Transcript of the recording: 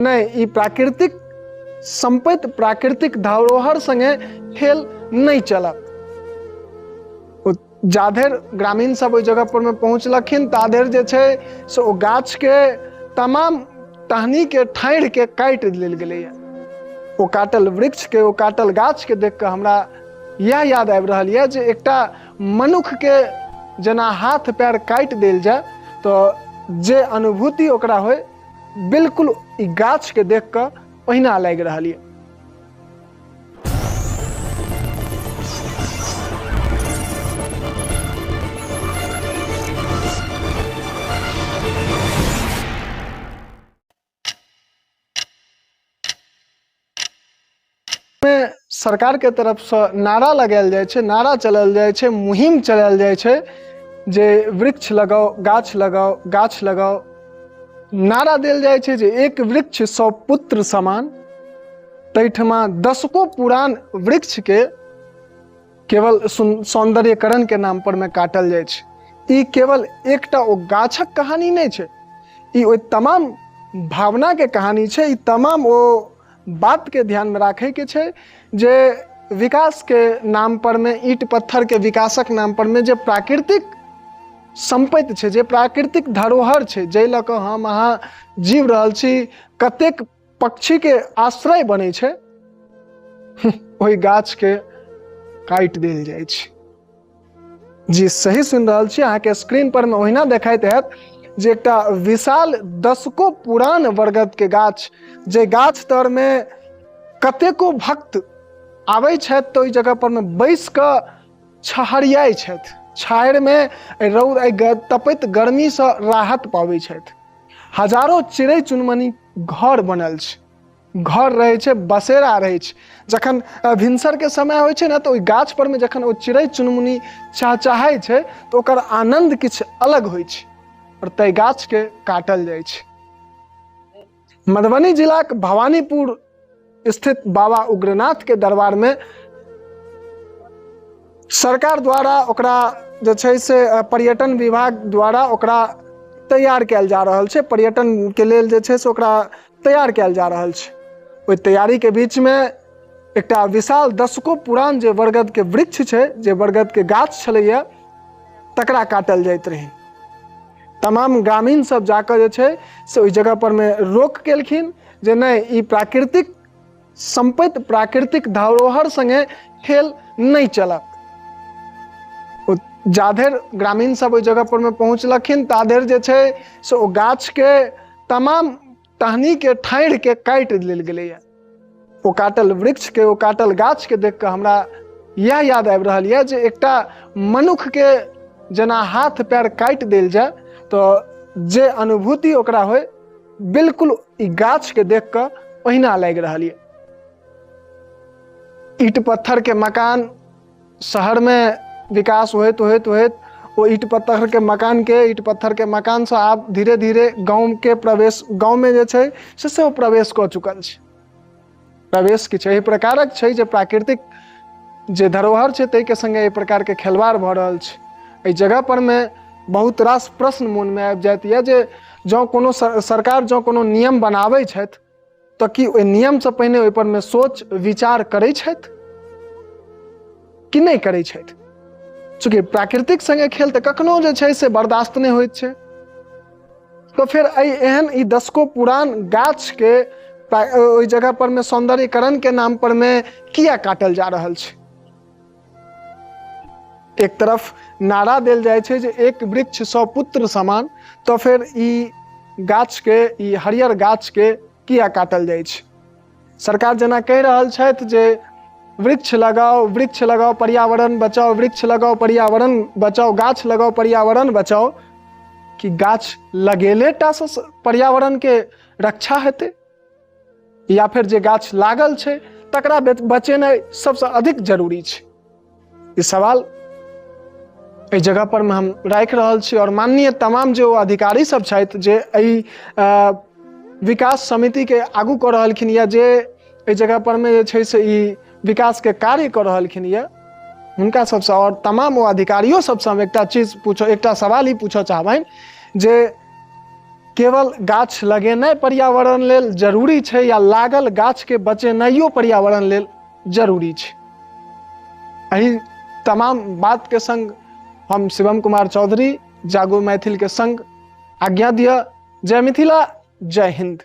नहि, ई प्राकृतिक सम्पत्ति, प्राकृतिक धरोहर सङ्गे खेल नहि चलत। ओ जाधरि ग्रामीण सब ओहि जगह पर मे पहुँचलखिन ताधरि जे छै से ओ गाछके तमाम टहनीके ठाढ़िके काटि लेल गेलैए। ओ काटल वृक्षके, ओ काटल गाछके देख कऽ हमरा इएह याद आबि रहल यऽ जे एकटा मनुक्खके जेना हाथ पैर काटि देल जाय तऽ जे अनुभूति ओकरा होइ, बिल्कुल ई गाछके देख कऽ ओहिना लागि रहल यऽ। मे सरकार के तरफसँ नारा लगायल जाइ छै, नारा चलायल जाइ छै, मुहिम चलायल जाइ छै जे वृक्ष लगाउ, गाछ लगाउ, गाछ लगाउ। नारा देल जाइ छै जे एक वृक्ष 100 पुत्र समान। ताहिठमा दशको पुरान वृक्षके केवल सौंदर्यकरण के नाम पर में काटल जाइ छै। ई केवल एकटा ओ गाछक कहानी नहि छै, ई ओहि तमाम भावना के कहानी छै। ई तमाम ओ बात के ध्यान में राखे के छै जे विकास के नाम पर में, ईंट पत्थर के विकासक नाम पर में जे प्राकृतिक सम्पत्ति छै, जे प्राकृतिक धरोहर छै, जाहि लऽ कऽ हम अहाँ जीव रहल छी, कतेक पक्षी के आश्रय बनै छै, ओहि गाछ के काटि देल जाइ छै। जी सही सुनि रहल छी, अहाँके स्क्रीन पर में ओहिना देखाइत हैत जे एकटा विशाल दशको पुरान बरगद के गाछ, जे गाछ तर में कतेको भक्त आबै छथि तऽ ओहि जगह पर में बैस कऽ छहरियाइ छथि, छाहरिमे एहि रौद एहि तपैत गर्मीसँ राहत पाबै छथि। हजारो चिड़ै चुनमुनी घर बनल छै, घर रहै छै, बसेरा रहै छै। जखन भिनसरके समय होइ छै ने तऽ ओहि गाछ परमे जखन ओ चिड़ै चुनमुनी चहचहाइ छै तऽ ओकर आनन्द किछु अलग होइ छै, आओर ताहि गाछके काटल जाइ छै। मधुबनी जिलाक भवानीपुर स्थित बाबा उग्रनाथ के दरबार में सरकार द्वारा ओकरा जे छै से पर्यटन विभाग द्वारा ओकरा तैयार कयल जा रहल छै। पर्यटन के लेल जे छै से ओकरा तैयार कयल जा रहल छै। ओहि तैयारी के बीच में एकटा विशाल दशकों पुरान जे बरगद के वृक्ष छै, जे बरगद के गाछ छलैया, तकरा काटल जाइत रहै। तमाम ग्रामीण सब जाकऽ जे छै से ओहि जगह पर मे रोक केलखिन जे नहि, ई प्राकृतिक सम्पत्ति, प्राकृतिक धरोहर सङ्गे खेल नहि चलत। ओ जाधरि ग्रामीण सब ओहि जगह पर मे पहुँचलखिन ताधरि जे छै से ओ गाछके तमाम टहनीके ठाढ़िके काटि लेल गेलैए। ओ काटल वृक्षके, ओ काटल गाछके देख कऽ हमरा इएह याद आबि रहल यऽ जे एकटा मनुक्खके जेना हाथ पैर काटि देल जाय तऽ जे अनुभूति ओकरा होइ, बिल्कुल ई गाछके देख कऽ ओहिना लागि रहल यऽ। ईंट पत्थरके मकान शहरमे विकास होइत होइत होइत ओ ईंट पत्थरके मकानके, ईंट पत्थरके मकानसँ आब धीरे धीरे गाँवके प्रवेश, गाँवमे जे छै से सेहो प्रवेश कऽ चुकल छै। प्रवेश किछु एहि प्रकारक छै जे प्राकृतिक जे धरोहर छै ताहिके सङ्गे एहि प्रकारके खेलवाड़ भऽ रहल छै। एहि जगह परमे बहुत रास प्रश्न मोनमे आबि जाइत यऽ जे जँ कोनो सरकार जँ कोनो नियम बनाबै छथि तऽ की ओहि नियमसँ पहिने ओहि परमे सोच विचार करै छथि कि नहि करै छथि? चूँकि प्राकृतिक सङ्गे खेल तऽ कखनो जे छै से बर्दाश्त नहि होइत छै, तऽ फेर एहि एहन ई दशको पुरान गाछके ओहि जगह पर मे सौंदर्यकरण के नाम पर मे किया काटल जा रहल छै? एक तरफ नारा देल जाइ छै जे एक वृक्ष 100 पुत्र समान, तऽ फेर ई गाछके, ई हरियर गाछके किया काटल जाइ छै? सरकार जेना कहि रहल छथि जे वृक्ष लगाओ, वृक्ष लगाओ पर्यावरण बचाओ, वृक्ष लगाओ पर्यावरण बचाओ, गाछ लगाओ पर्यावरण बचाओ, कि गाछ लगेले टा से पर्यावरण के रक्षा हेतै या फिर जे गाछ लागल छै तकरा बचेनाइ सबसँ अधिक जरूरी छै? ई सवाल एहि जगह पर मे हम राखि रहल छी। और माननीय तमाम जे ओ अधिकारी सब छथि जे एहि विकास समिति के आगू कऽ रहलखिन या जे एहि जगह पर मे जे छै से ई विकास के कार्य कऽ रहलखिन या, हुनका सबसँ और तमाम ओ अधिकारियो सबसँ हम एकटा चीज पूछऽ, एकटा सवाल ई पूछऽ चाहबनि जे केवल गाछ लगेनाइ पर्यावरण लेल जरूरी छै या लागल गाछके बचेनाइयो पर्यावरण लेल जरूरी छै। एहि तमाम बातके संग हम शिवम कुमार चौधरी जागो मैथिल के संग आज्ञा दिअ। जय मिथिला, जय हिंद।